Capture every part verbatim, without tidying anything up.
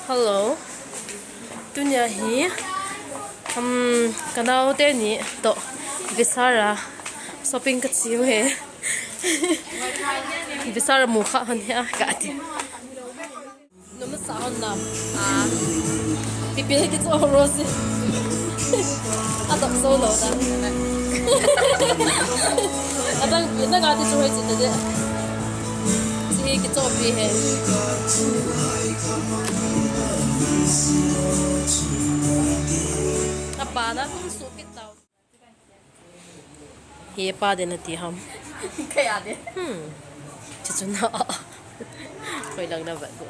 Hello. Tunia hi, um, ka nao teni toh Vishal a shopping ka che u ahi. Vishal a mu kha hon hi a ka ti. Num sa hon na. Ah. Pipi le ki cho Rosie. A dok so lo da. A dang pi na ka ti chu hoi chi te de. Chi ki cho pi he. A pa na kum su pi tau. Hi pa de na ti ham. Kaya de. Hmm. Chu chu na. Koi lang na ba ko.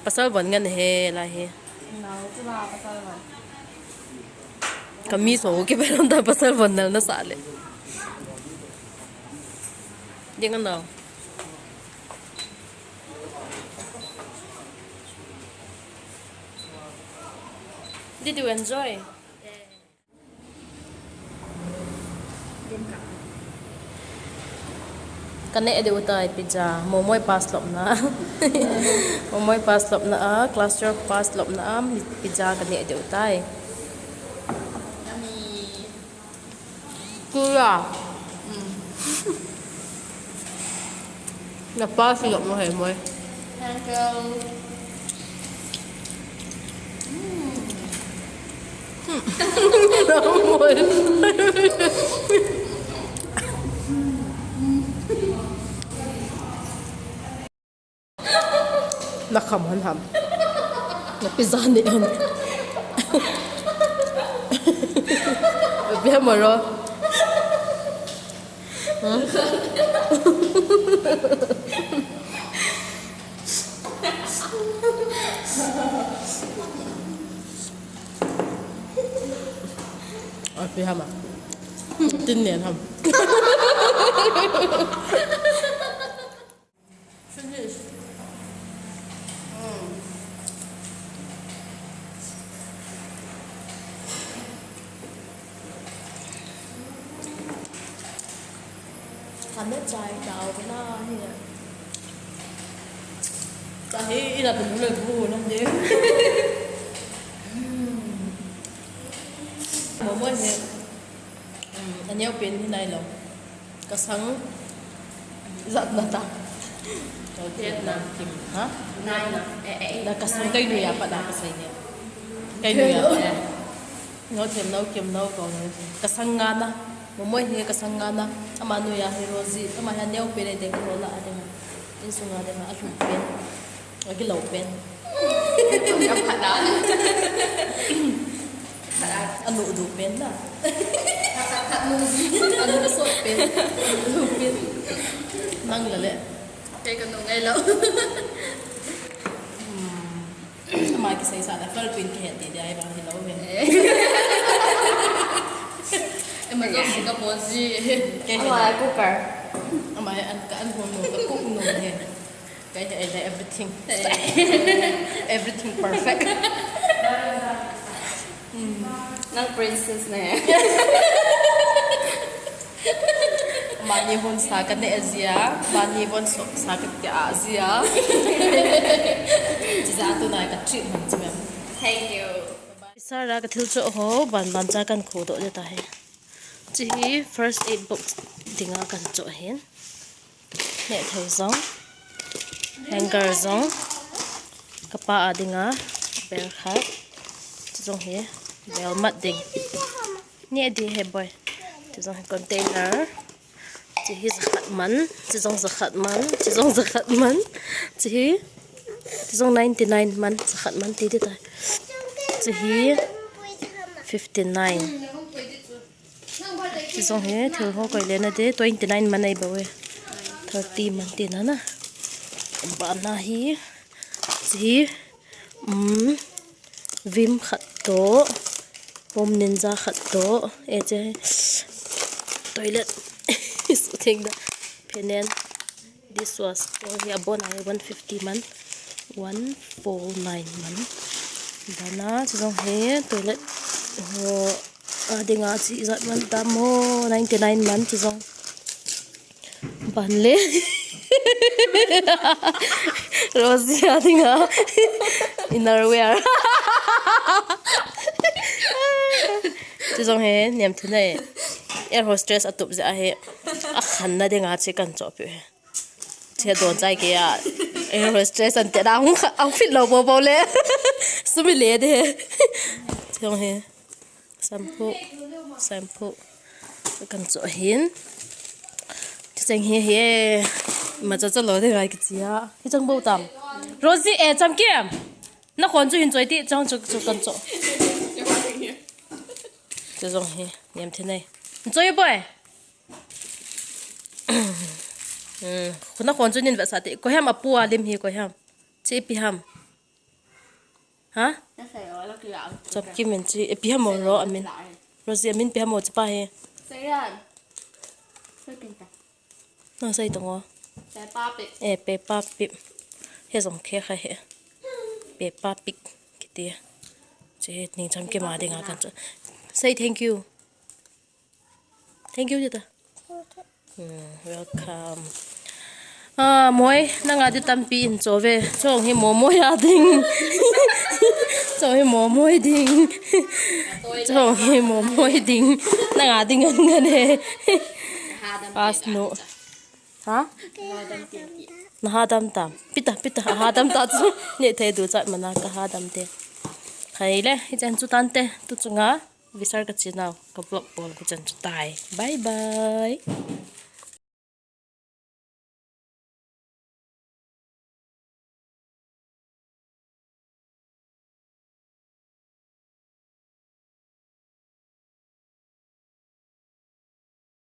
Pasal bon ngan he la he. Nau chu la pasal bon. Ka mi so ki ba lam da pasal bon nal na sa le. Ding an nau. Did you enjoy? Ka neh deuh tai pizza, momoi pass lopna. Momoi pass lopna a, class twelve pass lopna a, pizza ka neh deuh tai. Yummy. Kula. Mm. Na pass lopna he moi. Thank you. Na kham han ham. Na pizza ni ham. Bia maro. Api hama. Tin nen ham. Finish. Mm. Khan na chai tau ka na hi. Ka hi ina pun le bu na de. Mo mo he. Um, a neo pen hi nai lo. Ka sang zat na ta. Ka jet na kim, ha? Nai na. Eh, eh, eh. Na ka sang kai nu ya pa na ka sai ne. Kai nu ya pa. Ngo them nau kim nau ko nau. Ka sang nga na. Mo mo hi ka sang nga na. Ama nu ya hi Rosie. Ama ya neo pen de ko la a de na. Insung a de na a lhum pen. A gilou pen. A nuh duh pen na. A nuh sot pen. A nuh pen. Nang la le. Kei ka nuh ngai lou. Hmm. Ama kisei sa la fel pin kihe ti dia i bang hilou ve. Eh. Ama jo Singapore ji. Kei ama cooker. Ama an ka an hon no ka cook no he. Kaya, eh, everything. Everything perfect. Hmm. Nang princess ne. Mani hon sa ka ne azia, mani hon so sa ka kya azia. Jiza tu na ka treat hon chimem. Thank you. Sara ka thil cho ho, ban ban cha kan kho do de ta he. Chi hi first aid box dinga kan cho hin. Neh thei jong, hanger jong, ka pa a dinga bel khat, chi jong hi bel mat ding. Neh di he boy. Chi jong hi container, chi hi jakhat man, chi jong jakhat man, chi jong jakhat man, chi hi, chi jong ninety nine man, jakhat man ti di ta. Chi hi fifty nine. Chi jong hi thil ho koi le na de twenty nine man ai bou e. Thirty man ti na na. Bana hi, chi hi, um, Vim khat to, Home Ninja khat to, e che, toilet, su theng da, phenel. This was, oh, hi abon a hi one fifty man, one four nine man. Bana, chi jong hi toilet ho a dinga chi jat man tam ho, ninety nine man chi jong. Ban le. Rosie a dinga inner wear. Chu jong hi nem thei nei. Air hostess atup jeh ahi. Akhanna dinga chi kan choh pi hi. Che don chai ke a. Air hostess an te da hung kha, hung fit lo bo bo le. Sumi le de. Chu jong hi. Shampoo, shampoo. Kan choh hin. Chu cheng hi hi. Ima cha cha lo de ngai kichia. Hi chang bo tam. Rosie, eh, Chamkim. Na khon chu hin choi ti, chang chu, chu kan choh. Chu jong hi, nem thei nei. Choi boy. Hmm, na khon chu nin vetsah ti. Koi ham apu a lim hi koi ham. Chi ipi ham. Ha? Chamkim in chi, eh, ipi ham o ro amin. Rosie amin ipi ham o chi pa hi. Na sei tong o. Eh, Peppa Pig. He jong khe kha he. Peppa Pig kiti. Chi hi ning Chamkim a dinga kan choh. Say thank you. Thank you, tita. Hmm, welcome. Ah, moi, nanga di tampi in choh ve. Chong hi momoi a ding. Chong hi momoi ding. Chong hi momoi ding. Nanga ding ngan ngan he. Pas no. Ha? Na ha dam tam. Pita, pita, ha dam ta chu. Ne thei du chat mana ka ha dam te. Hai le, hi chan chu tan te. Tu chunga. Visar ka chinau, ka vlog bol ka chan chu tai. Bye bye.